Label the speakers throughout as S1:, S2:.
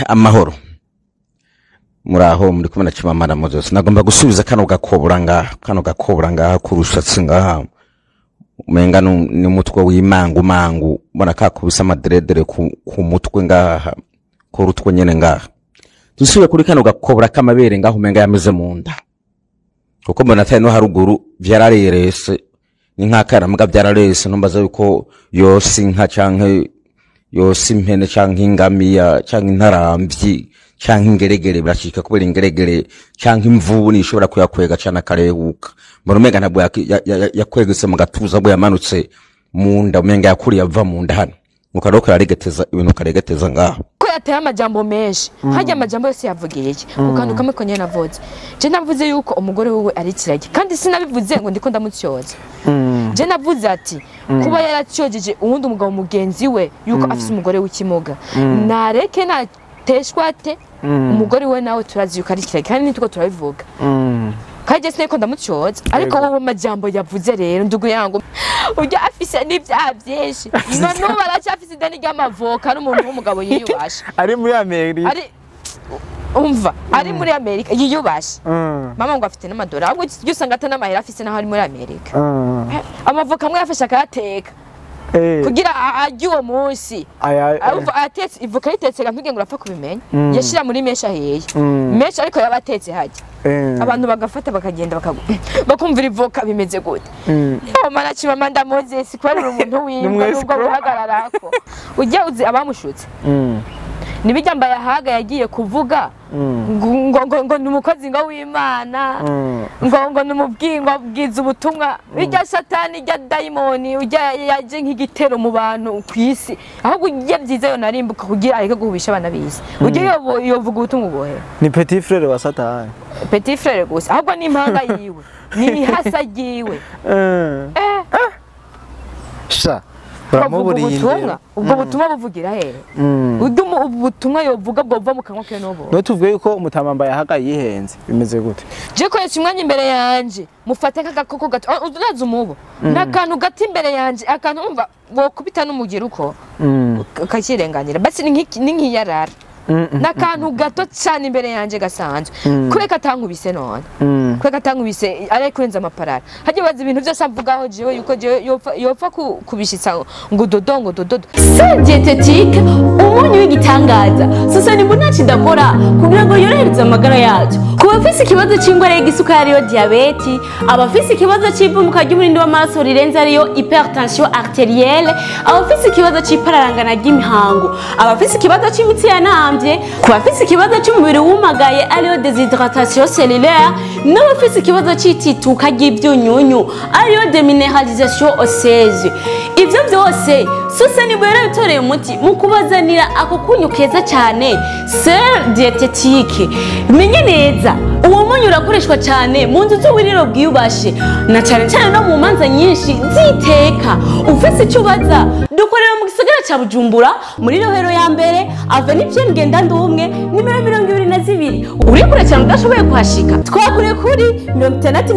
S1: Amahoro, muraho, muri kumwe na Chimamanda Moses. Nagomba gusubiza kano gakobura ngaha, kano gakobura ngaha kurushatsi ngaha umenga ni umutwe w'imangu mangu, mbona kakubise amadredere ku mutwe ngaha, ku rutwe nyene ngaha. Dusubire kuri kano gakobura k'amabere ngaha umenga yameze mu nda, kuko mbona atari no haruguru vyararerese, ni nk'akana mbwa vyararese. Ntumbaza yuko yose inka canke yose impene canke ingamiya canke intaramvyi canke ingeregere, birashika kubera ingeregere canke imvubu nishobora kuyakwega cane akarehuka. Mbona umenga ntabwo yakwegetse mu gatuza, ahubwo yamanutse mu nda, umenga yakuriye ava mu nda hano. Nuko rero kararegeteza ibintu, karegeteza ngaho.
S2: Ko yateye amajambo menshi harya, amajambo yose yavugiye iki ku kantu kamwe konyene navuze? Je navuze yuko umugore wiwe ari ikiragi, kandi sinabivuze ngo ndiko ndamutyoza. Je navuze ati kuba yaratyojeje uwundi umugabo mugenzi we yuko afise umugore w'ikimuga, nareke nateshwa ate umugore we, nawe turazi yuko ari ikiragi, kandi nitwo turabivuga. Kandi je sinariko ndamutyoza, ariko wowe amajambo yavuze rero, ndugu yangu, urya afise n'ivyaha vyinshi, none ubu aracyafise ideni ry'amavoka n'umuntu w'umugabo yiyubashe.
S3: Ari muri Amerika.
S2: Ari, umva, ari muri Amerika yiyubashe. Mama ngo afite n'amadolari, ahubwo ujya usanga ata n'amahera afise naho ari muri Amerika. Amavoka amwe yafashe akayateka kugira arye uwo munsi. Urumva, atetse ivoka, yitetse ntugenge ngo urapfa kubimenya, yashira muri menshi ahiye menshi, ariko yaba atetse hajya abantu bagafata bakagenda bakumvira ivoka bimeze gute. Yo mana, Chimamanda Moses, kubera uri umuntu w'imbwa.
S3: Mwese.
S2: Nubwo guhagararako ujya uzi abamushutse nibijya Mbayahaga yagiye kuvuga ngo ni umukozi ngo w'Imana, ngo ni umubwingo abwiza ubutumwa, bijya satani, ijya dayimoni ujya yaje nk'igitero mu bantu ku isi. Ahubwo ujya byiza yo narimbuka kugira areke guhubisha abana b'isi, ujya yovuga ubutumwa ubohe.
S3: Ni petit frère wa Satani.
S2: Petit frère gusa, ahubwo ni impanga yiwe, ni ihasa ryiwe.
S3: Sha.
S2: Bavuga
S3: Uramuburiye
S2: ubutumwa
S3: indero.
S2: Ubwo butumwa buvugira hehe? Ubutumwa yovuga bwova mu kanwa ke n'ubu.
S3: No tuvuge yuko umutamamba yahaga yihenze, bimeze gute?
S2: Je koresha umwanya imbere yanje, mufate nk'agakoko gato. Ah, urazi umubu n'akantu gato imbere yanje, akantu umva wokubita n'umugero uko kakirenganira, basi ni nk'iyarara, n'akantu gato cyane imbere yanje gasanzwe. Kubera atankubise none, kubera atankubise ari kurenza amaparara hajya baza ibintu byose amvugaho jewe, yuko jewe yopfa kubishitsa ngo dodo ngo dodo.
S4: Sel diététique, umunyu w'igitangaza. Sasa ni ntacyo idakora kugira ngo yorohereze amagara yacu. Ku bafise ikibazo cy'indwara y'igisukari ariyo diyabeti, abafise ikibazo cy'ivumuka ry'umurindi w'amaraso rirenze ariyo hypertension artérielle, abafise ikibazo cy'ipararangana ry'imihango, abafise ikibazo cy'imitsi yanambye, ku bafise ikibazo cy'umubiri wumagaye ariyo déshydratation cellulaire, n'abafise ikibazo cy'itituka ry'ibyunyunyu ariyo déminéralisation osseuse. Ibyo byose Susani yarabitoreye umuti mu kubazanira ako kunyu keza cyane, sel diététique. Menye neza, uwo munyu urakoreshwa cyane mu nzu z'uburiro bwiyubashe na cyane cyane no mu manza nyinshi ziteka. Ufise icyo ubaza, dukorera mu gisagara cya Bujumbura, muri Rohero ya mbere, avenue Pierre Ngendandumwe, nimero 22. Uri kure cyane udashoboye kuhashika, twakure kuri 69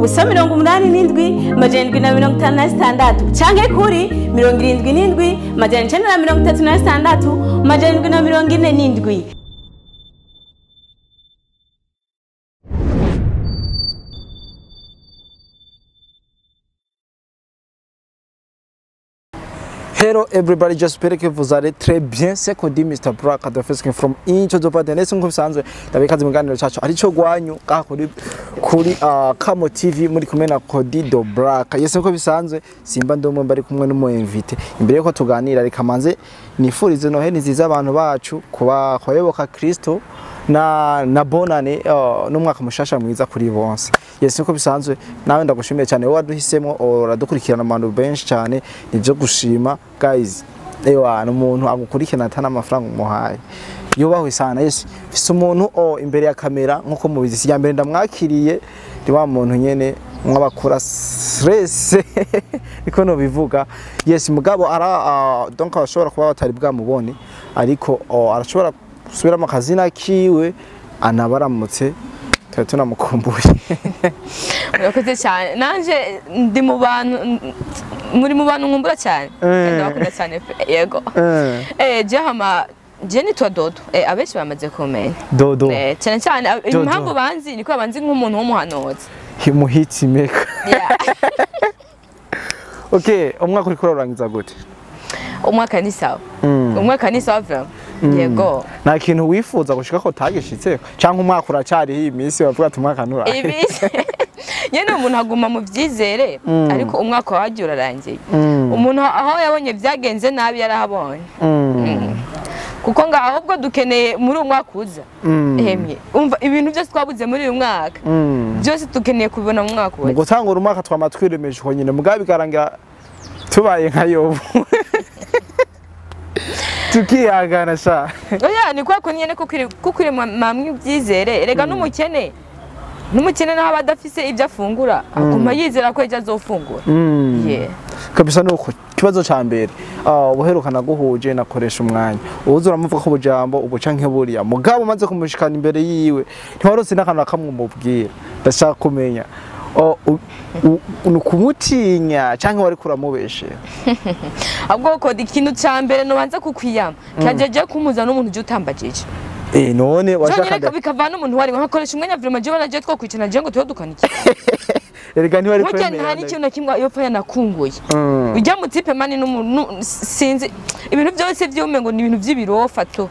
S4: 0 87 756 canke kuri 77 936 747.
S3: Hello everybody, j'espère que vous allez très bien. C'est Kodi Mr. Black the first from Incho do Patenese. Nkuko bisanzwe, ndabikaze mu kiganiro cacu arico gwanyu ngaha kuri Kamo TV, muri kumwe na Kodi do Black. Yes, nkuko bisanzwe simba ndi umwe, bari kumwe n'umu invité. Imbere yuko tuganira, reka manze nifurize Noheli nziza abantu bacu kuba kubayoboka Kristo na bonane n'umwaka mushasha mwiza kuri bonse. Yes, nkuko bisanzwe nawe ndagushimiye cyane wowe waduhisemo uradukurikirana, abantu benshi cyane nivyo gushima guys. Ewa umuntu agukurikirana atana amafaranga umuhaye yubahwe sana. Yes, mfise umuntu imbere ya kamera, nkuko mubizi si mbere ndamwakiriye, ni wa muntu nyene mwabakura stress niko no bivuga. Yes, mugabo ara donc abashobora kuba batari bwamubone, ariko arashobora gusubiramo akazina kiwe anabaramutse, twari tunamukumbuye.
S2: Murakoze cyane, nanje ndi mu bantu, muri mu bantu nkumbura cyane. Ndabakunda cyane pe, yego. Je hama Je nitwa Dodo. Abenshi bamaze kumenya.
S3: Dodo.
S2: Cyane cyane
S3: Dodo.
S2: Impamvu banzi niko banzi nk'umuntu w'umuhanuzi.
S3: Himuhitsi meka.
S2: Yeah.
S3: Okay, umwaka uriko urarangiza gute?
S2: Umwaka ni sawa. Umwaka ni sawa vraiment. Yego.
S3: Nta kintu wifuza gushika ko utagishitse canke umwaka uracariho iyi minsi bavuga ati umwaka ntura.
S2: Ibi nyene umuntu aguma mu vyizere, ariko umwaka wagiye urarangiye. Umuntu aho yabonye vyagenze nabi yarahabonye. Kuko nga ahubwo dukeneye muri uyu mwaka uza. Hemye. Umva ibintu byose twabuze muri uyu mwaka. Byose dukeneye kubibona mu mwaka
S3: Mu
S2: uza.
S3: gutangura umwaka twama twiremeje uko nyine mugabo bikarangira tubaye nka Yobu. Tukihangana sha.
S2: Oya, ni kwa kunyene kukwiri mamwe ibyizere. Erega n'umukene. N'umukene naho aba adafise ibyo afungura, aguma yizera ko ejo azofungura. Yeah.
S3: Kabisa nuko kibazo ca mbere ubuherukana guhuje nakoresha umwanya uza uramuvuga ko ubujambo ubuca nk'buriya mugabo umaze kumushikana imbere yiwe ntiwarose n'akantu na kamwe umubwira. Ndashaka kumenya ni ukumutinya canke wari kuramubeshera?
S2: Ahubwo ko ikintu ca mbere nobanza kukwiyama kajeje kumuza n'umuntu uje utambagije.
S3: None
S2: Jonyine
S3: washaka
S2: bikavana n'umuntu wari nkakoresha umwanya vraiment jewe naje twokwicara naje ngo tuyo dukaniki.
S3: Erega ntiwari
S2: Burya
S3: kwemera.
S2: nta n'ikintu na kimwe iyo pfa yanakunguye. Ujya mu tipe mani n'umuntu sinzi ibintu byose vyume ngo ni ibintu vy'ibirofa to.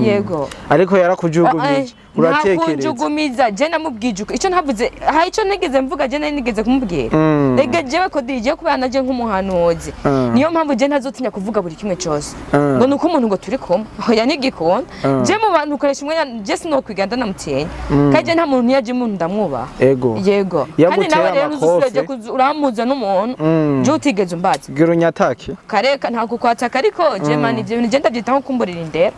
S2: Yego.
S3: Ariko yarakujugumije uratekereza.
S2: Ntakunjugumiza, je namubwije uko icyo ntavuze hari icyo nigeze mvuga, je nari nigeze kumubwira. Rega jewe ko DJ kubana naje nk'umuhanuzi. Niyo mpamvu je ntazotinya kuvuga buri kimwe cyose. Ngo nuko umuntu ngo turi kumwe oya nigikunda. Je mu bantu ukoresha umwanya je sinokwiganda namutinya. Kandi je nta muntu yaje umuntu ndamwubaha.
S3: Ego.
S2: Yego. Kandi
S3: Yaguteye
S2: nawe rero
S3: amakofe.
S2: uzusubira uramuza n'umuntu je utigeze umbaza.
S3: Gira unyatake.
S2: Kareka nta kukwataka ariko je mani ivyo bintu je ndavyita nko kumburira indero.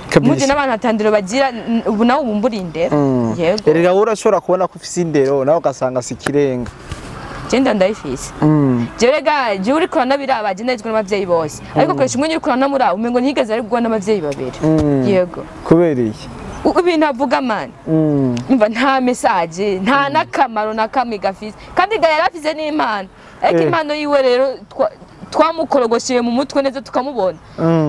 S2: Muje
S3: Kabisa.
S2: n'abantu atandiro bagira ubu nawe ubumbura indero. Yego.
S3: Erega wowe urashobora kubona ko ufise indero nawe ugasanga si ikirenga.
S2: Je ndayifise. Je rega je uriko uranabiraba je ndayizwe n'abavyeyi bose. Ariko koresha umwanya uriko uranamuraba umengo ntiyigeze arigwa n'abavyeyi babiri. Yego.
S3: Kubera iki?
S2: Ibintu avuga mani. Umva nta message nta n'akamaro na kamwe gafise. Kandi ga yarafise n'impano. Ariko impano yiwe rero twamukorogosheye mu mutwe neza tukamubona.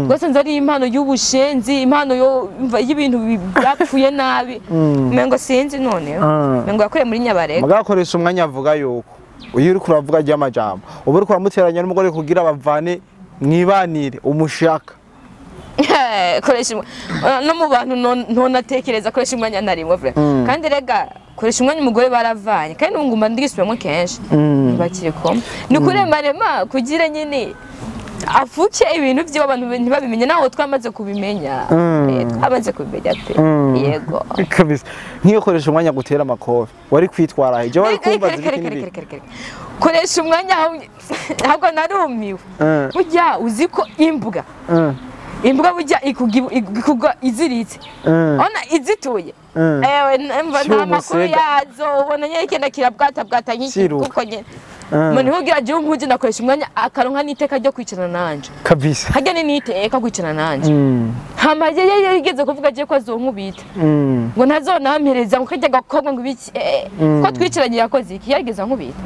S2: Rwose nzi ari impano y'ubushenzi, impano yo y'ibintu byapfuye nabi. Umengo sinzi noneho. Umengo yakoreye muri Nyabarega.
S3: Mugabo akoresha umwanya avuga yuko iyo uriko uravuga ry'amajambo uba uriko uramuteranya n'umugore kugira bavane mwibanire umushaka.
S2: Koresha no mu bantu ntonatekereza koresha umwanya narimwe vre. Kandi rega koresha umwanya umugore baravanye kandi ngumba ndigisubiramo kenshi. Ntibakiri kumwe. Ni kuremarema kugira nyine afuke ibintu by'iwe abantu ntibabimenye naho twamaze kubimenya. Twamaze kubimenya pe. Yego.
S3: Kabisa. Nk'iyo koresha umwanya gutera amakofe wari kwitwara he? Je wari kumva
S2: Reka. Koresha umwanya ahubwo narumiwe. Burya uzi ko imbwa. Imbwa burya ikugwa iziritse. Ona izituye. Ewe nta makuru yazo ubona nyene kenda kirabwata bwata nk'iki kuko nyene. Umuntu ugira je umpuze nakoresha umwanya akaronka n'iteka ryo kwicarana nanje.
S3: Kabisa.
S2: Harya ni niteka kwicarana nanje. Hama ye yigeze kuvuga je ko azonkubita. Ngo ntazonampereza ngo kajya gakobwa ngo ibiki ko twicaranye yakoze iki yarigeze ankubita.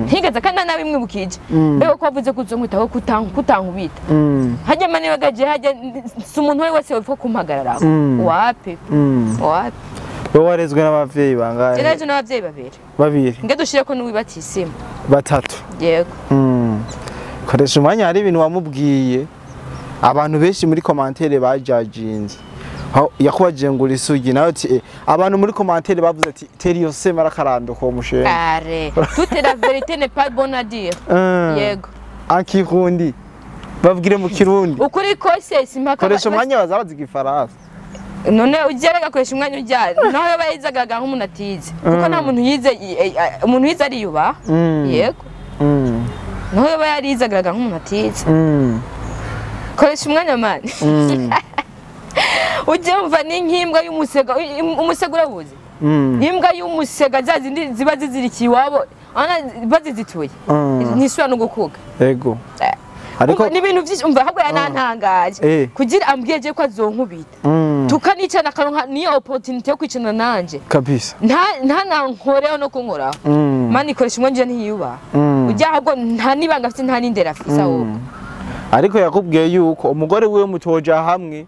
S2: Ntigeze kandi nabimwibukije. Mbega ko wavuze ko uzonkubita ko kutankubita. Harya mani bagaje harya si umuntu wese wepfa kumpagararako. Wapi? Wapi?
S3: Wowe warezwe n'abavyeyi bangahe?
S2: Je narezwe n'abavyeyi babiri.
S3: Babiri.
S2: Nge dushireko n'uwibatisima.
S3: Batatu.
S2: Yego.
S3: Koresha umwanya hari ibintu wamubwiye. Abantu benshi muri commentaire bajajinze. Yakubajije ngo uri isugi nawe ati abantu muri commentaire bavuze ati teri yose marakarando ko mushenga.
S2: Are. Toute la vérité n'est pas bonne à dire. Yego.
S3: Ankirundi. Babwire mu Kirundi.
S2: Ukuri kose simpaka.
S3: Koresha umwanya bazabaza igifaransa.
S2: None ugera gakoresha umwanya ujya naho yaba yizaga nk'umuntu atize kuko nta muntu yize umuntu yize ariyubaha. Yego. Naho yaba yarizaga nk'umuntu atize. Koresha umwanya mani. Ujye umva ni nk'imbwa y'umusega, umusega urabuze. Imbwa y'umusega za zindi ziba zizirikiye iwabo bazizituye ntisubira no gukuga.
S3: Yego. Ariko
S2: ni ibintu byinshi umva ahubwo yanantangaje kugira ambwiye je ko azonkubita tukanicana akaronka niyo opportunity yo kwicarana nanje
S3: kabisa
S2: nta nankoreho no kunkoraho. Mani ikoresha umwanya ntiyubaha. Ujya ahubwo nta nibanga afite nta n'indera afite ahubwo.
S3: Ariko yakubwiye yuko umugore wiwe mutoja hamwe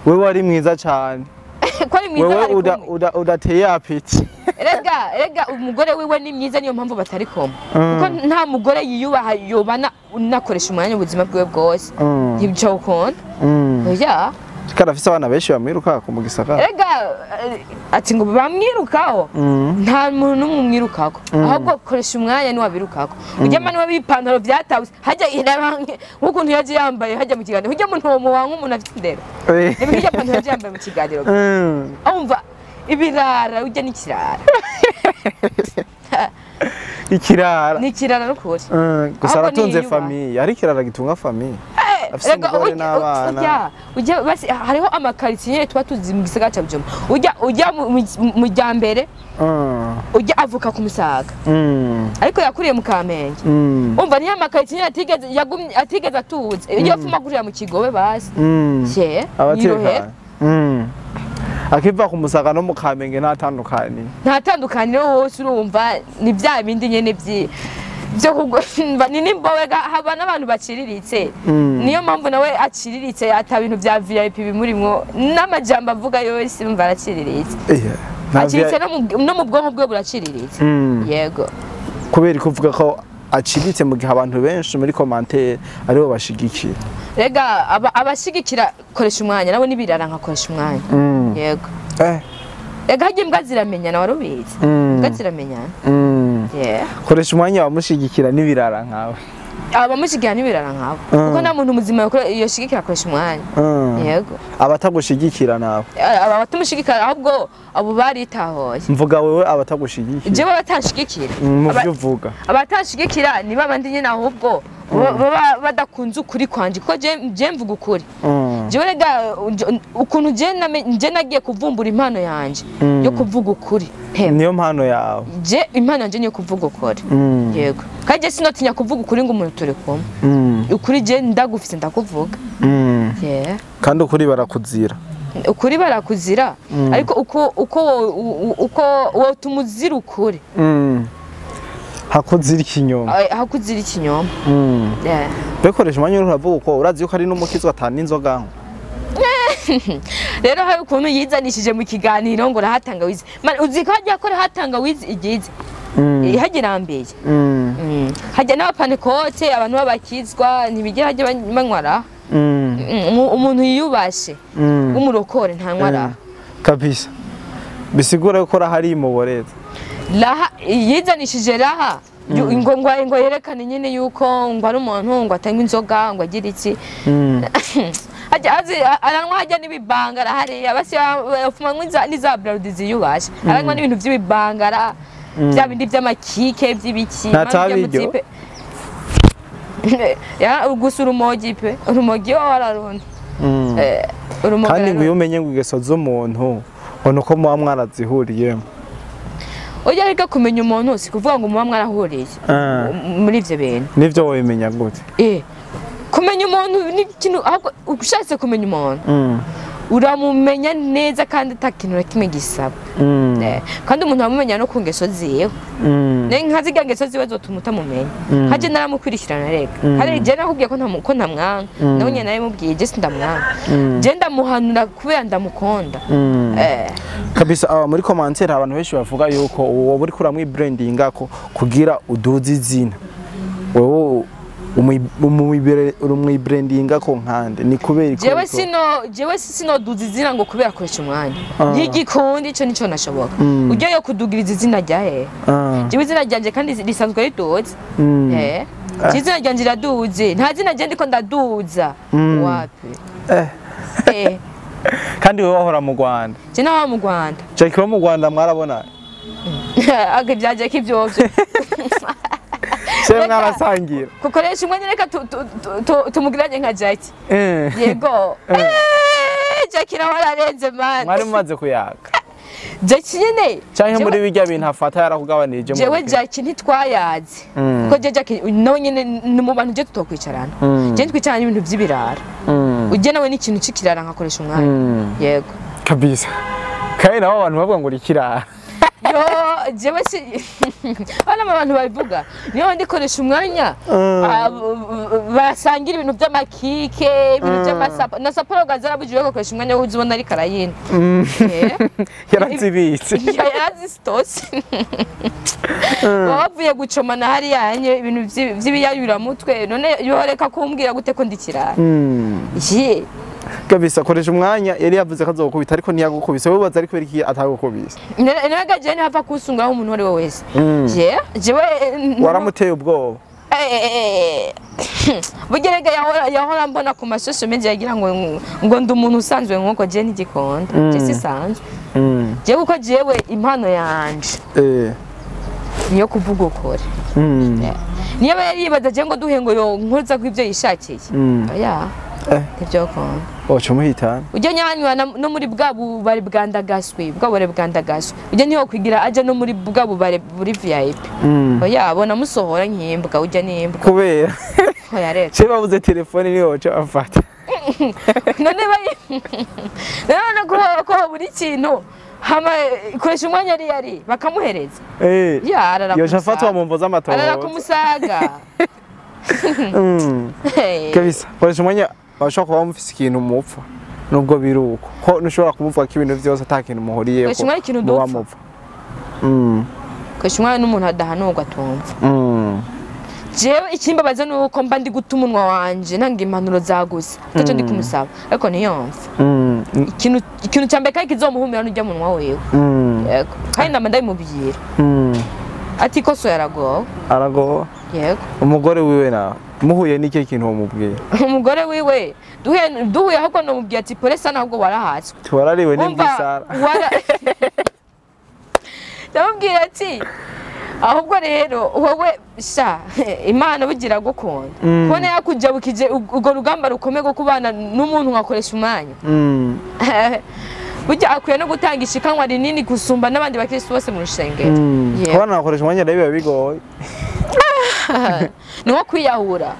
S3: wewe ari mwiza cyane.
S2: Ko ari mwiza
S3: wewe
S2: bari kumwe.
S3: Udateye apeti.
S2: Erega umugore wiwe ni mwiza, niyo mpamvu batari kumwe. Kuko nta mugore yiyubaha yobana unakoresha umwanya ubuzima bwiwe bwose. Ntibyo ukunda. Oya.
S3: Karafise abana benshi bamwiruka ku mugisagara.
S2: Erega ati ngo bamwirukaho. Nta muntu n'umwe umwirukako. Ahubwo koresha umwanya ni wabirukako. Ujya mani wabipantaro byatabuze. Hajya irabanke nk'ukuntu yaje yambaye hajya mu kiganiro. Ujya muntu wo muwanka umuntu afite indero. Reba hirya pantaro yaje yambaye mu kiganiro. Umva ibirara ujya n'ikirara.
S3: Ikirara.
S2: Ni ikirara n'ukuri.
S3: Gusa aratunze famille, ari ikirara gitunga famille. Afise umugore n'abana.
S2: Ujya basi hariho amakaritsiye tuba tuzi mu gisagara ca Bujumbura. Ujya mu jyambere. Ujya avuka ku Musaga. Ariko yakuriye mu Kamenge. Umva niyo amakaritsiye atigeze yagumye atigeze atuze. Iyo afuma kurira mu Kigobe basi. Cye.
S3: Abateka. Akiva ku Musaga no mu Kamenge ntatandukanye.
S2: Ntatandukaniro hose urumva ni bya bindi nyene byi byo kugomba ni nimbowe haba n'abantu baciriritse. Niyo mpamvu nawe aciriritse ata bintu bya VIP bimurimwo n'amajambo avuga yose umva araciriritse. Aciriritse no mu bwonko bwe buraciriritse. Yego.
S3: Kubera kuvuga ko aciriritse mu gihe abantu benshi muri commentaire aribo bashigikira.
S2: Rega abashigikira koresha umwanya nabo nibirara nkakoresha umwanya. Yego. Rega hajye imbwa ziramenyana warubizi. Imbwa ziramenyana. Yeah.
S3: Koresha umwanya wamushigikira nibirara nkawe.
S2: Abamushigikira nibirara nkawe. Kuko nta muntu muzima yoshigikira koresha umwanya. Yego.
S3: Abatagushigikira nawe.
S2: Abatamushigikira ahubwo abo baritahoye.
S3: Mvuga wewe abatagushigikira.
S2: Jewe abatashigikira.
S3: Mu byo uvuga.
S2: Abatashigikira ni babandi nyine ahubwo baba badakunze ukuri kwanje kuko je mvuga ukuri. Jewe rega ukuntu je nagiye kuvumbura impano yanje yo kuvuga ukuri.
S3: Niyo mpano yawe.
S2: Je impano yanje niyo kuvuga ukuri. Yego. Kandi je sinotinya kuvuga ukuri ngo umuntu turi kumwe. Ukuri je ndagufise ndakuvuga. Yeah.
S3: Kandi ukuri barakuzira.
S2: Ukuri barakuzira ariko uko wotumuzira ukuri.
S3: Hakuzira ikinyoma.
S2: Hakuzira ikinyoma. Yeah.
S3: Bekoresha umwanya uravuga uko urazi yuko ari n'umukizwa atana inzoga.
S2: Rero hari ukuntu yizanishije mu kiganiro ngo rahatanga wizi. Man uzi ko hajya ko rahatanga wizi igize. Hagirambiye. Hajya n'abapanekote abantu babakizwa ntibigira hajya banywara. Umuntu yiyubashe w'umurokore ntanywara.
S3: Kabisa. Bisigura ko rahari imuboreza.
S2: Laha yizanishije raha ngo yerekane nyine yuko ngo ari umuntu ngo atanywa inzoga ngo agira iki. Hajya azi aranywa hajya n'ibibangara hariya basi bafuma n'iza braludi ziyubashe. Aranywa n'ibintu by'ibibangara bya bindi by'amakike by'ibiki. Ya gusa urumogi pe urumogi wa wararundi. Urumogi.
S3: Kandi ngo iyo umenye ngo ingeso z'umuntu ngo uko muba mwarazihuriyemo.
S2: Ujya reka kumenya umuntu si kuvuga ngo muba mwarahuriye muri ivyo bintu.
S3: Nivyo wabimenya gute?
S2: Kumenya umuntu ni ikintu ahubwo ushatse kumenya umuntu uramumenya neza kandi atakintu na kimwe gisaba. Kandi umuntu amumenya no ku ngeso ziwe. Nka zirya ngeso ziwe zotuma utamumenya. Nkaje naramukurikirana reka. Kandi je nakubwiye ko ntamwanka. Nawe nyene narimubwiye je sindamwanka. Je ndamuhanura kubera ndamukunda.
S3: Kabisa muri commentaire abantu benshi bavuga yuko uwo uri kuramwi brandinga ko kugira uduze izina. Wewe umwibrandinga ko nkande ni kubera
S2: iko. Jewe sino duze izina ngo kubera koresha umwanya. Y'igikundi ico nico nashoboka. Ujya yo kudugiriza izina rya he. Jewe izina ryanje kandi risanzwe riduze. Izina ryanje riraduze. Nta zina rye ndiko ndaduza. Wapi?
S3: Kandi wewe wahora mu Rwanda.
S2: Je naho mu Rwanda.
S3: Jackie wo mu Rwanda mwarabona.
S2: Age bya Jackie byovyo.
S3: Se mwarasangira.
S2: Kukoresha umwanya reka tumugiranye nka Jackie. Yego. Jackie nawe ararenze man.
S3: Mwari mumaze kuyaga.
S2: Jackie nyene.
S3: Canke muri bijya bintu afata yarakugabanije mu.
S2: Jewe Jackie ntitwayaze. Kuko je Jackie nawe nyene ni mu bantu je tutokwicarana. Je twicarana ibintu by'ibirara. Ujye nawe n'ikintu cikirara nkakoresha umwanya. Yego.
S3: Kabisa. Kandi nabo abantu bavuga ngo rikirara.
S2: Yo jewe si bana abantu babivuga niyo ndikoresha umwanya basangira ibintu by'amakike, ibintu by'amasapa na saporo gazarabujijwe gukoresha umwanya wo uzibona ari karayina.
S3: Yarazibitse.
S2: Yarazisitose. Baba bavuye gucomana hariya hanye ibintu vy'ibiyayuramutwe, none yoreka kumbwira gute ko ndikirara? Ye.
S3: Kabisa koresha umwanya yari yavuze ko azokubita ariko ntiyagukubise, wowe ubaza ariko iki atagukubise?
S2: Naga je ntihava kusunguraho umuntu uwo ari we wese. Je jewe
S3: waramuteye ubwoba.
S2: Burya rega yahora mbona ku ma social media yagira ngo ndi umuntu usanzwe nkuko je ntigikonda. Je sisanzwe. Je kuko jewe impano yanje niyo kuvuga ukuri. Niyo yari yibaza je ngo duhe ngo yo nkoza kw'ivyo yishakiye. Oya. Ntivyo konda.
S3: Oca umuhitana.
S2: Ujya nyanywa no muri bwa bubari bwandagaswe, bwa bubari bwandagaswe. Ujya niho kwigira aja no muri bwa bubari buri VIP. Oya abona musohora nkimbwa ujya nimbwa.
S3: Kubera.
S2: Oya reka.
S3: Ce babuze telefone niho oca afata.
S2: None bayi. None ko buri kintu hama koresha umwanya ari bakamuhereza. Ya arara.
S3: Yoca afatwa mu mvo z'amatohoza.
S2: Arara kumusaga.
S3: Kabisa koresha umwanya bashobora kuba mufise ikintu mupfa nubwo biruko ko ntushobora kumuvuga ko ibintu vyose ata kintu muhuriyeko.
S2: Koresha umwanya ikintu dupfa. Koresha umwanya n'umuntu adahanurwa atumva. Jewe ikimbabaza nuko mba ndi guta umunwa wanje nanga impanuro zagusa ataco ndi kumusaba ariko ntiyumva. Ikintu ca mbere kandi kizomuhumira n'urya munwa wiwe. Yego kandi ndama ndabimubwira. Ati koso yaragowe.
S3: Aragowe.
S2: Yego.
S3: Umugore wiwe nawe muhuye n'iki kintu wamubwiye?
S2: Umugore wiwe duhuye ahubwo nomubwiye ati polisa ntabwo warahatswe.
S3: Twarariwe n'imbisara.
S2: Ndamubwira ati ahubwo rero wowe sha Imana bugira gukunda. Kubona yakujabukije urwo rugamba rukomeye rwo kubana n'umuntu nkakoresha umwanya. Burya akwiye no gutanga ishikanwa rinini gusumba n'abandi bakristo bose mu rushengero.
S3: Kubana nakoresha umwanya rero biba bigoye.
S2: Ni nko kwiyahura.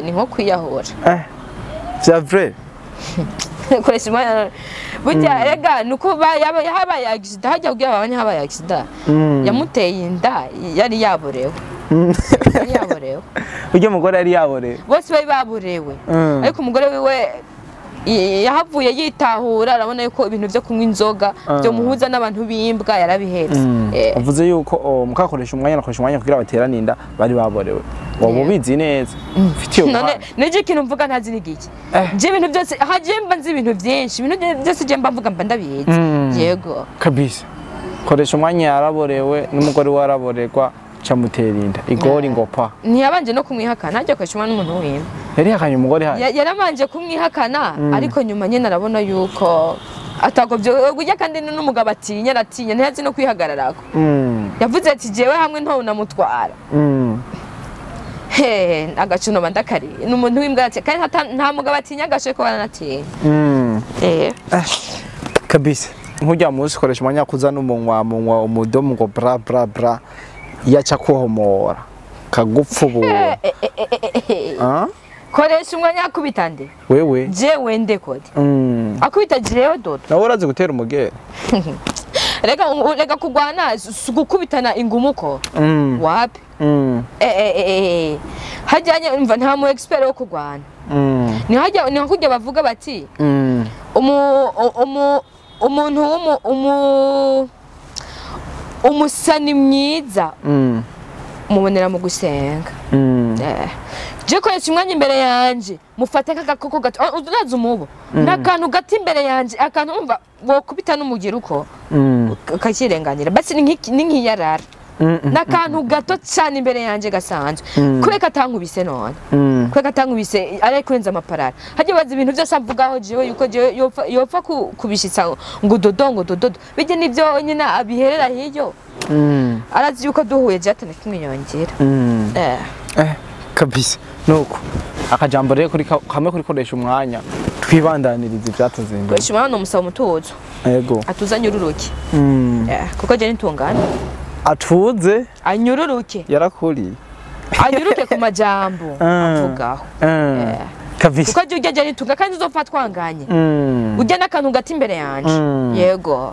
S2: Ni nko kwiyahura.
S3: C'est vrai.
S2: Koresha umwanya burya rega nuko yabaye accident hajya kugira abanye habaye accident. Yamuteye inda yari yaborewe. Yari yaborewe.
S3: Burya umugore yari yaborewe.
S2: Bose bari baborewe. Ariko umugore wiwe yahavuye yitahura arabona yuko ibintu byo kunywa inzoga byo muhuza n'abantu bimbwa yarabihetse.
S3: Uvuze yuko mukakoresha umwanya nakoresha umwanya kugira baterane inda bari baborewe. Waba ubizi neza. Mfitiye
S2: none neje ikintu mvuga ntazi n'igiki. Je ibintu byose haje mba nzi ibintu byinshi, ibintu byose je mba mvuga mba ndabizi. Yego.
S3: Kabisa. Koresha umwanya yaraborewe n'umugore waraborerwa camutera inda. Igori ngo pa.
S2: Ntiyabanje no kumwihakana ajya koresha umwanya n'umuntu w'imba.
S3: Yari yakanye umugore haye.
S2: Yarabanje kumwihakana ariko nyuma nyene arabona yuko atagovye kujya kandi n'umugabo atinya aratinya ntiyazi no kwihagararako. Yavuze ati jewe hamwe nto namutwara. He agacuno bandakari n'umuntu w'imbwa ati kandi nta mugabo atinya agashe ko baranatinya.
S3: Kabisa. Nkujya munsi koresha umwanya kuzana umunwa munwa umudomo ngo bra bra bra yaca kuhomora kagupfubura.
S2: Koresha umwanya akubita nde?
S3: Wewe.
S2: Jewe nde kode. Akubita jewe dodo.
S3: Nawe urazi gutera umugere.
S2: Rega kugwana gukubitana ingumuko. Wapi? Hajyanye umva nta mu expert wo kugwana. Ni hajya ni kujya bavuga bati umuntu umusani mwiza mubonera mu gusenga. Je koresha umwanya imbere yanje mufate nk'agakoko gato uraza umubo n'akantu gato imbere yanje akantu umva wokubita n'umugira uko kakirenganira basi ni nk'iyarara n'akantu gato cyane imbere yanje gasanzwe kubeka atankubise none kubeka atankubise ari kurenza amaparara hajye baza ibintu byose amvugaho jewe yuko jewe yopfa kubishitsa ngo dodo ngo dodo bijye nibyo nyine abiherera hiyo arazi yuko duhuye je atana kimwe yongera
S3: kabisa nuko akajambo rero kuri kamwe kuri koresha umwanya twibandaniriza ibyatuzinduye.
S2: Koresha umwanya no musaba umutuzo.
S3: Yego.
S2: Atuzanye ururuke. Kuko je nitungana.
S3: Atuze
S2: anyururuke.
S3: Yarakuriye.
S2: Anyuruke ku majambo avugaho.
S3: Kabisa.
S2: Kuko je ujya nitunga kandi uzopfa twanganye. Ujya n'akantu gati imbere yanje. Yego.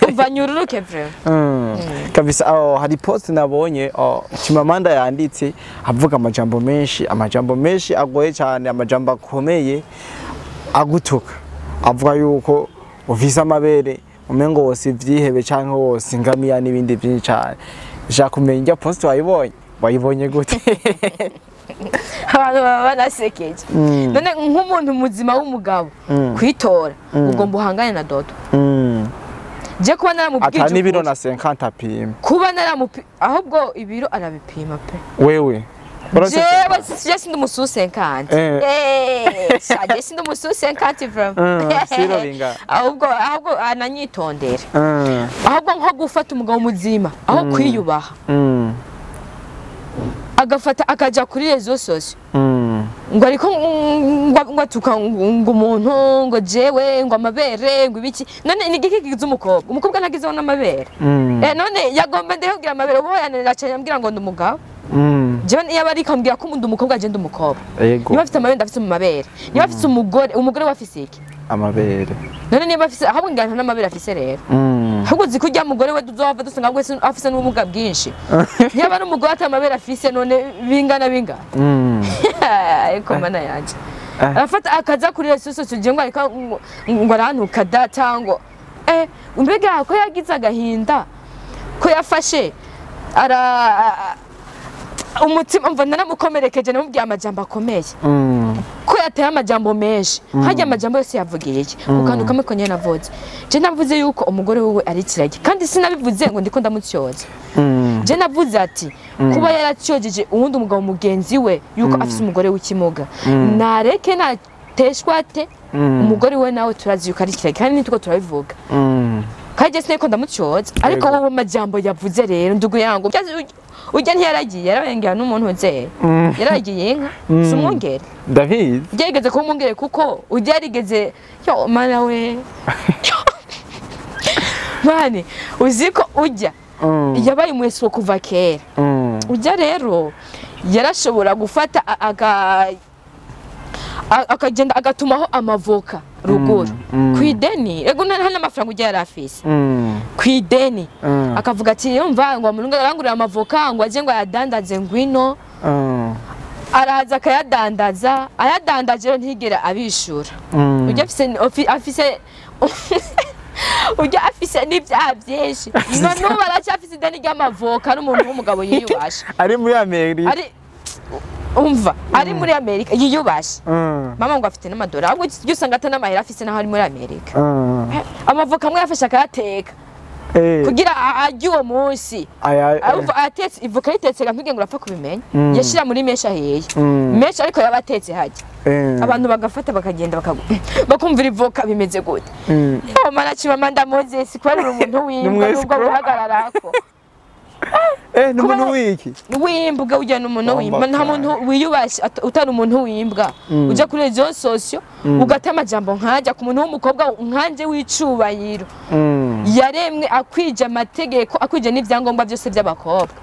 S2: Umva nyururuke vraiment.
S3: Kabisa aho hari post nabonye Chimamanda yanditse avuga amajambo menshi agoye cyane, amajambo akomeye agutuka, avuga yuko ufise amabere umengo wose ivyihebe canke wose ingamiya n'ibindi byinshi cyane. Nshaka kumenya post wayibonye gute?
S2: Abantu baba banasekeje. None nk'umuntu muzima w'umugabo kwitora ugomba uhangane na Dodo. Je kuba naramubwije
S3: ata n'ibiro na 50 apima.
S2: Kuba naramupi ahubwo ibiro arabipima pe.
S3: Wewe
S2: jewe je sindi umusu 50. Je sindi umusu 50 vraiment.
S3: Siro binga.
S2: Ahubwo ananyitondera. Ahubwo nko gufata umugabo muzima aho kwiyubaha. Agafata akaja kuri rezo sosio. Ngo ariko ngo atuka ngo umuntu ngo jewe ngo amabere ngo ibiki. None ni igiki kigize umukobwa? Umukobwa ntagizeho n'amabere. None yagomba ndehubwira amabere ubu yananira cyane ambwira ngo ndi umugabo. Jewe iyo bari kambwira ko ndi umukobwa je ndi umukobwa. Niba afite amabere ndafite mu mabere. Niba afite umugore, umugore we afise iki?
S3: Amabere.
S2: None niba afise ahubwo ngana n'amabere afise rero. Ahubwo zikujya mugore we duzohava dusanga bwese afise n'ubumuga bwinshi. Niba ari umugore atamabere afise none bingana. Ariko mana yanje. Afata akaza kuri resources tuje ngo ariko ngo arantuka data ngo mbega ko yagize agahinda ko yafashe ara umutima mva naramukomerekeje namubwiye amajambo akomeye. Ko yateye amajambo menshi hajya amajambo yose yavugiye iki kukantu kamwe ko nyene navuze. Je navuze yuko umugore wiwe ari kiragi kandi sinabivuze ngo ndiko ndamutyoza. Je navuze ati kuba yaratyojeje uwundi umugabo mugenzi we yuko afise umugore w'ikimuga nareke nateshwa ate umugore we nawe turazi yuko ari kiragi kandi nitwo turabivuga. Kandi sineko ndamutyoza ariko wowe amajambo yavuze rero ndugu yangu ujya ntiyaragiye yarabengera n'umuntu uzeye yaragiye inka si umwungere
S3: David
S2: yageze kuba umwungere kuko ujya yarigeze yo mana we mani uziko ujya yabaye umweso kuva kera. Ujya rero yarashobora gufata akagenda agatumaho amavoka ruguru kwideni ego nta n'amafaranga ujya yarafise kwideni akavuga ati yumva ngo umuntu arangurira amavoka ngo aje ngo ayadandaze ngwino araza akayadandaza ayadandaje rero ntigera abishura. Ujya afise ujya afise n'ibyaha byinshi none ubu aracyafise ideni ry'amavoka ari umuntu w'umugabo yiyubashe
S3: ari muri Amerika
S2: ari umva ari muri Amerika yiyubashe. Mama ngo afite n'amadolari ahubwo ujya usanga ata n'amahera afise naho ari muri Amerika. Amavoka amwe yafashe akayateka kugira arye uwo munsi. Atetse ivoka yitetse mpige ngo urapfa kubimenya yashira muri menshi ahiye menshi ariko yaba atetse hajya abantu bagafata bakagenda bakumvira ivoka bimeze gute. Yo mana Chimamanda Moses kubera umuntu w'imbwa nubwo guhagararako.
S3: N'umuntu wiki
S2: w'imbwa ujya n'umuntu w'imbwa nta muntu wiyubashe utari umuntu w'imbwa ujya kuri rezo sosio ugata amajambo nkajya ku muntu w'umukobwa nkanje w'icubahiro yaremwe akwije amategeko akwije n'ivyangombwa byose by'abakobwa.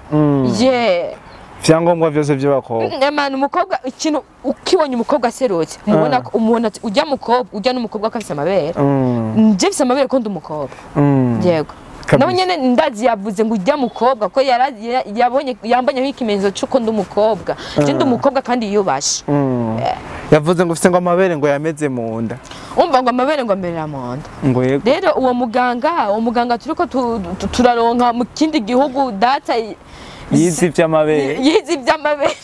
S3: Vyangombwa byose by'abakobwa.
S2: Mwana umukobwa ikintu ukibonye umukobwa aserutse mubona umuntu ujya mukobwa ujya n'umukobwa akafise amabere. Nje mfise amabere ko ndi umukobwa. Yego. Nawe nyene ndazi yavuze ngo ujya mukobwa ko yabonye yambanye nk'ikimenyetso cy'uko ndi umukobwa. Je ndi umukobwa kandi yiyubashe.
S3: Yavuze ngo ufise ngo amabere ngo yameze mu nda.
S2: Umva ngo amabere ngo amerera mu nda.
S3: Ngo yego.
S2: Rero uwo muganga turiko turaronka mu kindi gihugu data
S3: yize ivy'amabere.
S2: Yize ivy'amabere.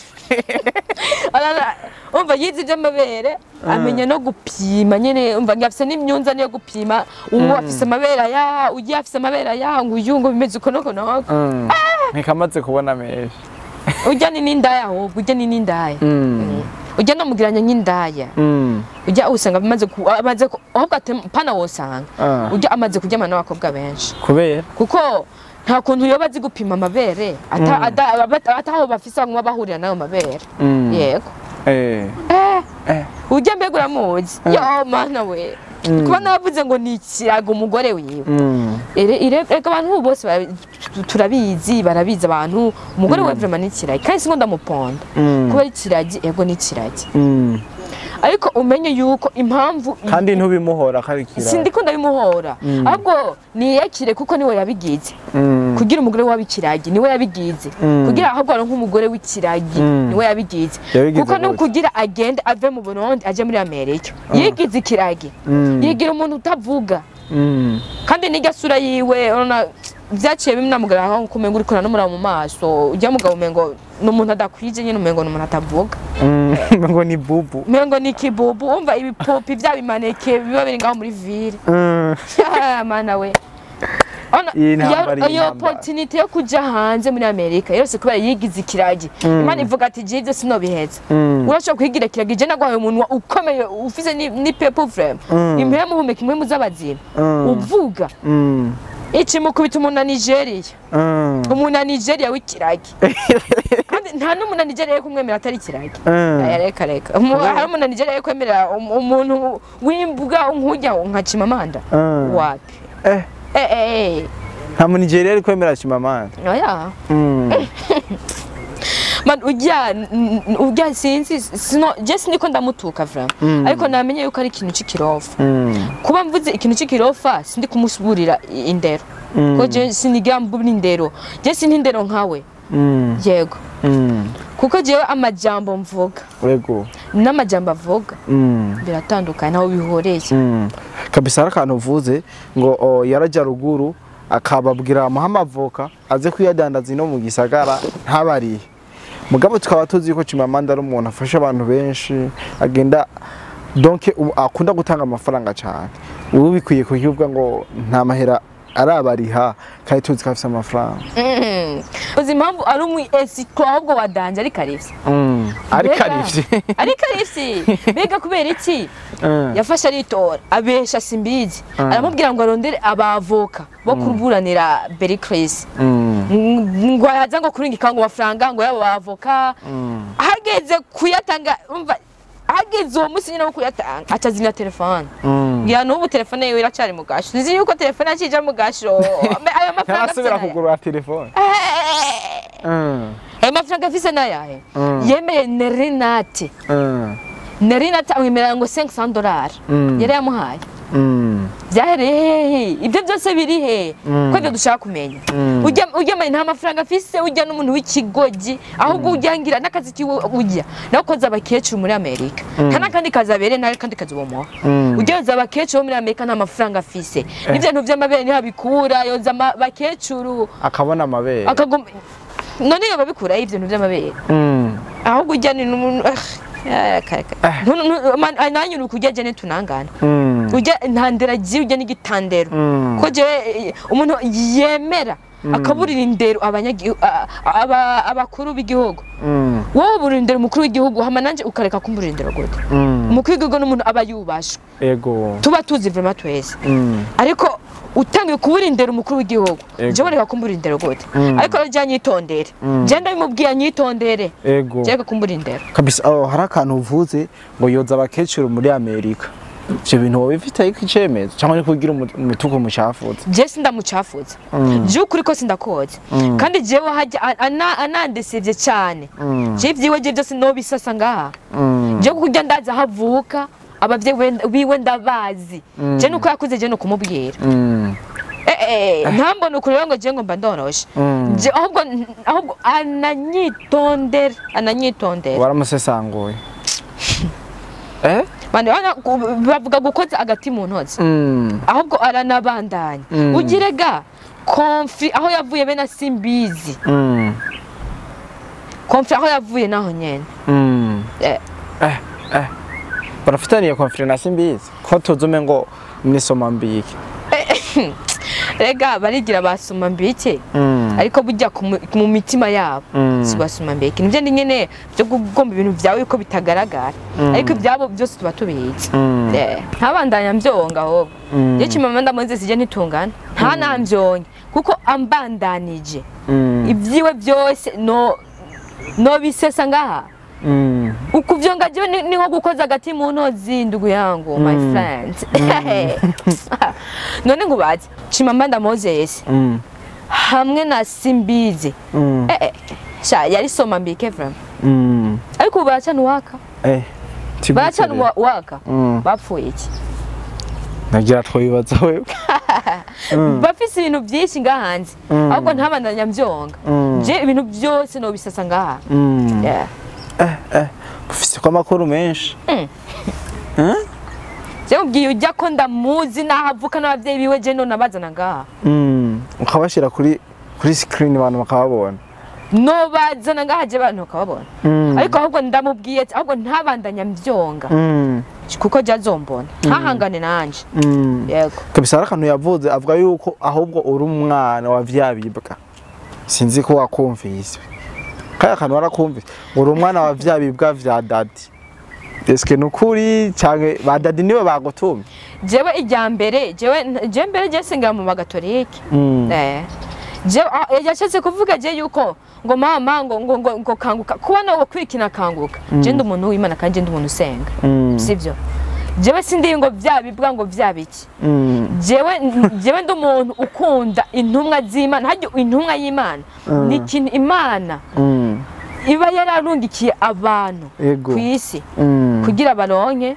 S2: Umva yize ivy'amabere amenya no gupima nyene umva ngafise n'imyunza niyo gupima uwo afise amabere ya ugiye afise amabere ya ngo uyu ngo bimeze uko noko noko.
S3: Ntikamaze kubona menshi.
S2: Ujya ni n'indaya ahubwo ujya ni n'indaya. Ujya no mugiranya nk'indaya. Ujya usanga bimaze amaze ahubwo pana wosanga ujya amaze kuryamana n'abakobwa benshi.
S3: Kubera
S2: kuko nta kuntu yoba azi gupima amabere ataho bafise bamwe bahurira nayo mabere. Yego. Ujya mbega uramuzi yo mana we kuba navuze ngo ni ikirago umugore wiwe. Erega abantu bose turabizi barabizi abantu umugore we vraiment ni ikiragi kandi singo ndamuponda kuba ikiragi ego ni ikiragi. Ariko umenye yuko impamvu
S3: Kandi ntubimuhora karikira.
S2: Sindiko ndabimuhora, ahubwo niyakire kuko niwe yabigize. Kugira umugore w'abikiragi niwe yabigize. Kugira ahubwo aronke umugore w'ikiragi niwe yabigize. Kuko no kugira agende ave mu Burundi aje muri Amerika. Yigize ikiragi. Yigira umuntu utavuga. Kandi nijya sura yiwe urabona byaciye bimnamugara aho kumenga uriko nanumura mu maso ujya mugabo umengo n'umuntu adakwije nyine umengo n'umuntu atavuga.
S3: Ngo ni bubu.
S2: Umengo ni kibubu umva ibipopi bya bimaneke biba biri ngaho muri ville. Mana we. Iyo opportunity yo kuja hanze muri Amerika yose kubera yigize ikiragi. Imana ivuga ati je ivyo sinobiheza. Urashobora kwigira ikiragi je nagwaye umuntu ukomeye ufise ni people frame. Impemu humeka imwe muzabazima. Uvuga. Ichi mukubita umuntu na Nigeria. Umuntu na Nigeria w'ikiragi. Kandi nta n'umuntu na Nigeria kumwemera atari ikiragi. Reka reka. Hari umuntu na Nigeria kwemera umuntu w'imbwa nkujya nka Chimamanda. Wapi?
S3: Nta mu Nigeria ari kwemera Chimamanda.
S2: Oya. Man ujya sinzi sino je siniko ndamutuka vraiment. Ariko namenye yuko ari ikintu c'ikirofa. Kuba mvuze ikintu c'ikirofa sindi kumusuburira indero. Ko je sinigira mbubira indero. Je sintindero nkawe. Yego. Kuko jewe amajambo mvuga.
S3: Yego.
S2: N'amajambo avuga. Biratandukanye naho bihoreye.
S3: Kabisa hari akantu uvuze ngo yarajya ruguru akababwira amuhamavoka aze kwiyadandaza ino mu gisagara ntabariye. Mugabo tukaba tuzi ko Chimamanda ari umuntu afasha abantu benshi agenda donc akunda gutanga amafaranga cyane. Ubu bikwiye kuvuga ngo nta mahera arabariha kandi tuzi ko afite amafaranga.
S2: Uzi impamvu ari umu escroc ahubwo wadanje ari karivye.
S3: Ari karivye.
S2: Ari karivye. Mbega kubera iki? Yafashe aritora abesha Simbizi aramubwira ngo arondere abavoka bo kuburanira Berry Chris. Ngo yaza ngo kuringika ngo amafaranga ngo yabo bavoka. Hageze kuyatanga umva hageze uwo munsi nyine wo kuyatanga acazimya telefone. Ngira n'ubu telefone yiwe iracari mu gasho. Nzi yuko telefone akija mu gasho. Ayo mafaranga
S3: ntasubira kugura telefone.
S2: Ayo mafaranga afise nayahe? Yemeye Nerinate. Nerinate amwemerera ngo $500. Yari yamuhaye. Byahereye hehe? Ibyo byose biri he? Ko ibyo dushaka kumenya. Ujya nta mafaranga afise ujya n'umuntu w'ikigogi ahubwo ujyangira n'akazi kiwe ujya. Naho koza abakecuru muri Amerika. Nta n'akandi kazi abere nta kandi kazi bomuha. Ujya yoza abakecuru muri Amerika nta mafaranga afise. N'ibyo bintu by'amabere niho abikura yoza abakecuru
S3: akabona amabere.
S2: None yo babikura ibyo bintu by'amabere. Ahubwo ujya ni n'umuntu nanyu ukujya jene tunangana. Ujya ntandera ji ujya n'igitandero. Ko je umuntu yemera akaburira indero abakuru b'igihugu. Wowe uburira indero umukuru w'igihugu hama nanje ukareka kumburira indero gute? Umukuru w'igihugu n'umuntu aba yubashwe.
S3: Yego.
S2: Tuba tuzi vraiment twese. Ariko utangiye kubura indero umukuru w'igihugu. Je boreka kumbura indero gute? Ariko ryo nyitondere. Je ndabimubwiye nyitondere.
S3: Yego.
S2: Je kumbura indero.
S3: Kabisa hari akantu uvuze ngo yoza abakecuru muri Amerika. Ivyo bintu wowe bifite ikicemezo cyangwa ni kugira umutuko mucafuze?
S2: Je sindamucafuze. Je ukuri ko sindakoze. Kandi jewe hajya anandesevye cyane. Je ivyiwe je byose no bisasa ngaha. Je kujya ndaza havuka abavyeyi biwe ndabazi. Je nuko yakuze je no kumubwira. Ntambona ukuri ngo je ngo mba ndoroshe. Je ahubwo ananyitondera, ananyitondera.
S3: Waramusesanguye.
S2: Bandi bavuga gukoza agati mu ntozi. Ahubwo aranabandanya. Ugirega konfi aho yavuye be na Simbizi. Konfi aho yavuye naho nyene.
S3: Barafitaniye konfi na Simbizi. Ko tuzume ngo nisoma mbiki.
S2: Rega barigira basoma mbiki. Ariko burya mu mitima yabo si basoma mbiki. Nivyo ndi nyene byo kugomba ibintu byawe yuko bitagaragara. Ariko ibyabo byose tuba tubizi. Ntabandanya mbyonga ahubwo. Je Chimamanda Moses je ntitungana. Nta nambyonye kuko ambandanije. Ibyiwe byose no bisesa ngaha. Ukuvyonga je ni nko gukoza agati mu ntozi ndugu yangu my friend. None ngubaze Chimamanda Moses hamwe na Simbizi. Sha yari soma mbike vraiment. Ariko ubu baracana uwaka. Baracana uwaka. Bapfuye iki?
S3: Nagira twibaza wewe.
S2: Bafise ibintu byinshi ngaha hanze. Ahubwo ntabandanya mbyonga. Je ibintu byose no bisasa ngaha. Yeah.
S3: Ufise ko amakuru menshi.
S2: Je ubwiye ujya ko ndamuzi nahavuka n'abavyeyi biwe je none abazana ngaha.
S3: Ukabashira kuri screen abantu bakababona.
S2: No bazana ngaha je abantu bakababona. Ariko ahubwo ndamubwiye ahubwo ntabandanya mbyonga. Kuko jazombona. Ntahangane nanje. Yego.
S3: Kabisa akantu yavuze avuga yuko ahubwo uri umwana wa vyabibwa. Sinzi ko wakumvise. Kaya kantu warakumvise. Uri umwana wa vyabibwa vya dadi. Eske nukuri canke ba dadi niwe bagutumye?
S2: Jewe ijya mbere, jewe mbere je sengera mu bagatolike. Jewe yashatse kuvuga je yuko ngo mama ngo ngo ngo kanguka kuba nawe kwikina kanguka. Je ndi umuntu w'Imana kandi ndi umuntu usenga. Sivyo? Jewe sindi ngo vyabibwa ngo vyabiki. Jewe ndi umuntu ukunda intumwa z'Imana. Haryo intumwa y'Imana ni ikintu Imana iba yararungikiye abantu ku isi kugira baronke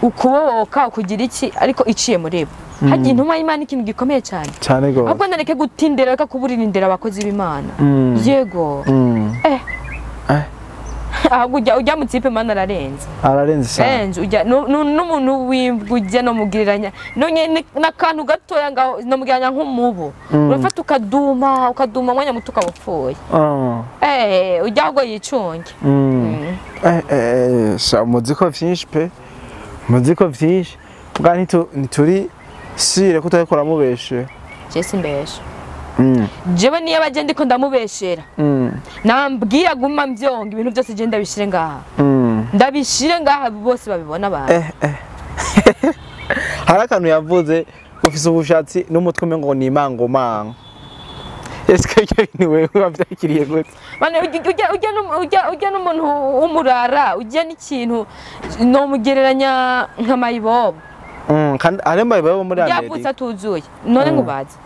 S2: ukubohoka kugira iki ariko iciye muri bo. Harya intumwa y'Imana ikintu gikomeye cyane.
S3: Cyane gose.
S2: Ahubwo ndareke gutindera reka kuburirindira abakozi b'Imana. Yego. Ahubwo ujya mu tipe Imana ararenze.
S3: Ararenze cyane.
S2: Ujya n'umuntu w'imbwa ujya no mugiriranya. Nonye n'akantu gatoya ngaho no mugiriranya nk'umubu. Urafata ukaduma umwanya muto ukabupfuye. Ujya ahubwo yicunge.
S3: Sa muziko vyinshi pe. Muziko vyinshi. Bwa ntituri sire ko utabikora mubeshe.
S2: Je simbeshe. Jewe niyo abaje ndiko ndamubeshera. Nambwira guma mbyonga ibintu byose je ndabishire ngaha. Ndabishire ngaha bose babibona abantu.
S3: Hari akantu yavuze ufise ubushatsi n'umutwe umengo ngo ni imango mango. Eske ibyo bintu wewe wavyakiriye gute?
S2: Bane ujya n'umuntu w'umurara, ujya n'ikintu no mugereranya nka mayibobo.
S3: Kandi ari mayibobo muri Amerika.
S2: Yavutse atuzuye. None ngubaze.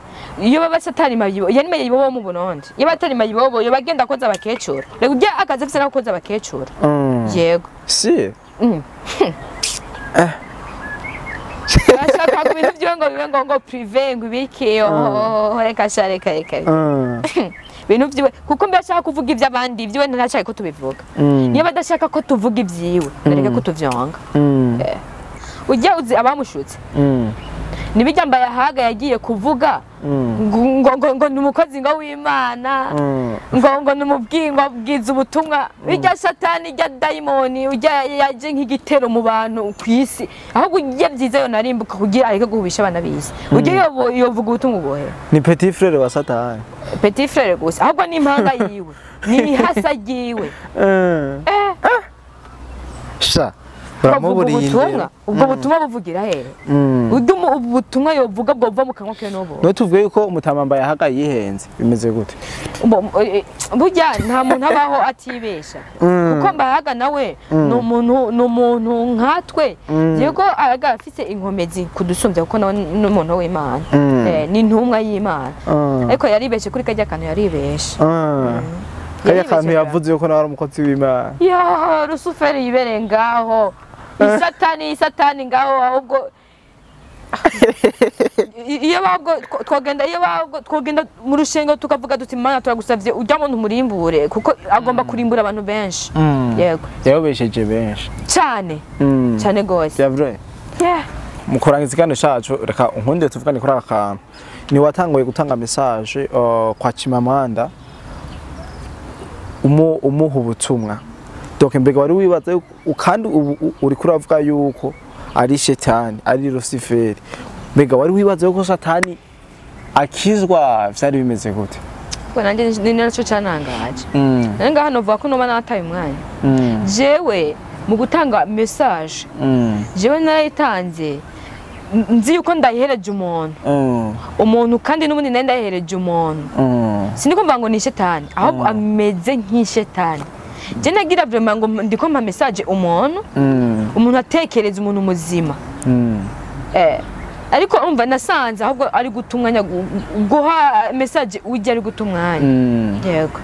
S2: Iyo baba satani mayibobo, yani mayibobo mu Burundi. Iyo batari mayibobo, yo bagenda koza abakecura. Rego ujya akazi afise nako koza abakecura. Yego.
S3: Si.
S2: Ashaka kubintu byo ngo bibe ngo privé ngo ibiki reka sha reka reka. Ibintu byiwe kuko mbe ashaka kuvuga iby'abandi ibyiwe ntashaka ko tubivuga. Niyo badashaka ko tuvuga ibyiwe, nareke ko tuvyonga. Ujya uzi abamushutse. Nibijya mbaye ahaga yagiye kuvuga ngo ngo ngo numukozi ngo w'Imana ngo ngo numubwingo abwiza ubutumwa bijya satani ijya daimoni ujya yaje nk'igitero mu bantu kwisi ahubwo ujya byiza yo narimbuka kugira areke guhubisha abana bisi ujya yovuga ubutumwa ubohe
S3: ni petit frère wa satani
S2: petit frère gusa ahubwo ni impanga yiwe ni ihasa ryiwe
S3: sha
S2: ubutumwa ubwo butumwa buvugira he ujya ubutumwa yovuga bwova mu kanwa ke nobo
S3: no tuvuge yuko umutamamba yahaga yihenze bimeze gute
S2: burya nta muntu abaho atibesha kuko mbahaga nawe ni umuntu nkatwe yego araga afite inkomezi kudusumbya kuko nawe ni umuntu w'Imana ni intumwa y'Imana ariko yaribeshe kuri kajya kantu yaribeshe
S3: kajya kantu yavuze yuko nawe ari umukozi w'Imana
S2: ya Rusuferi yibere ngaho isatani ngaho ahubwo iyo babwo twogenda iyo babwo twogenda mu rushengo tukavuga duti Imana turagusavye ujya muntu murimbure kuko agomba kurimbura abantu benshi yego
S3: yabesheje benshi
S2: cyane cyane gose
S3: c'est vrai
S2: yeah
S3: mu kurangiza ikiganiro cacu reka unkunde tuvugane kuri aka kantu ni watanguye gutanga message kwa Chimamanda umuha ubutumwa donc mbega wari wibaza kandi uri kuravuga yuko ari shetani ari Luciferi mbega wari wibaza yuko satani akizwa vyari bimeze gute
S2: ko nanje ni naco canangaje nari ngaha novuga ko noba nataye umwanya jewe mu gutanga message jewe narayitanze nzi yuko ndayihereje umuntu umuntu kandi n'ubundi nari ndayihereje umuntu siniko mvuga ngo ni shetani ahubwo ameze nk'ishetani je nagira vraiment ngo ndiko mpa message umuntu umuntu atekereza umuntu muzima ariko umva nasanze ahubwo ari gutumwanya guha message ujya ari gutumwanya yego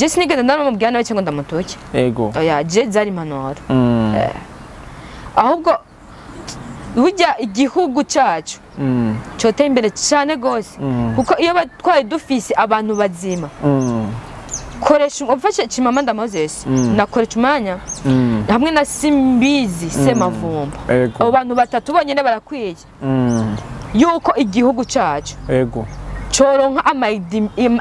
S2: Je sinigeze ndamubwira nawe cyangwa ndamutuke.
S3: Ego.
S2: Oya, je zari impanuro. Ahubwo burya igihugu cyacu cyoteye imbere cyane gose, kuko iyo twari dufise abantu bazima, koresha umfashe Chimamanda Moses nakoresha umwanya hamwe na Simbizi Semavumba.
S3: Ego.
S2: Abo bantu batatu bonyene barakwiye yuko igihugu cyacu
S3: Ego.
S2: coronka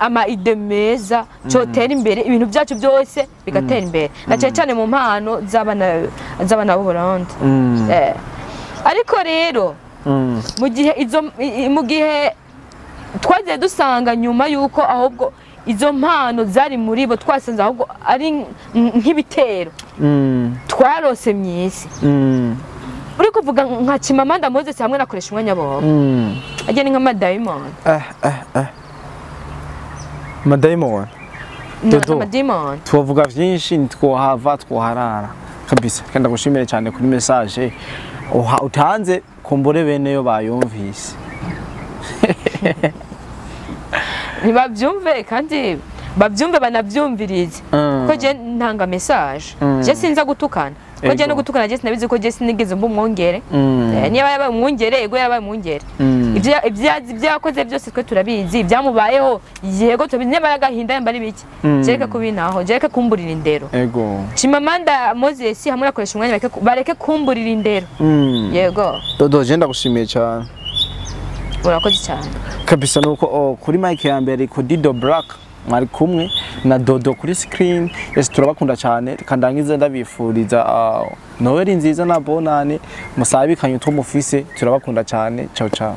S2: ama idées meza, cotera imbere, ibintu byacu byose bigatera imbere, na cyane cyane mu mpano z'abana b'u Burundi. Ariko rero mu gihe izo mu gihe twagiye dusanga nyuma yuko ahubwo izo mpano zari muri bo, twasanze ahubwo ari nk'ibitero twarose myisi. Uri kuvuga nka Chimamanda Moses hamwe nakoresha umwanya bobo, ajya ni nk'amadayimoni.
S3: Eh eh eh, madayimoni. Dodo.
S2: Amadayimoni.
S3: Twavuga vyinshi, ntitwohava twoharara kabisa. Kandi ndagushimire cyane kuri message utanze, kumbure beneyo bayumvise.
S2: Ntibabyumve kandi babyumve banabyumvirize, ko je ntanga message, je sinza gutukana, ko je no gutukana je sinabizi, ko je sinigeze mba umwongere. Niba yabaye umwungere, yego yarabaye umwungere. Ibyo yakoze byose twe turabizi, ibyamubayeho yego turabizi, niba ari agahinda, yamba ari biki, jereka kubinaho, jereka kumburira indero.
S3: Ego.
S2: Chimamanda Moses hamwe nakoresha umwanya, bareke kumburira indero. Yego.
S3: Dodo, je ndagushimiye cyane.
S2: Urakoze cyane.
S3: Kabisa. Nuko kuri mic ya mbere ku Dido Black, mwari kumwe na Dodo kuri screen. Yes, turabakunda cyane. Kandangize ndabifuriza Noel nziza na bonane, musabikanye utwo mufise. Turabakunda cyane. Ciao ciao.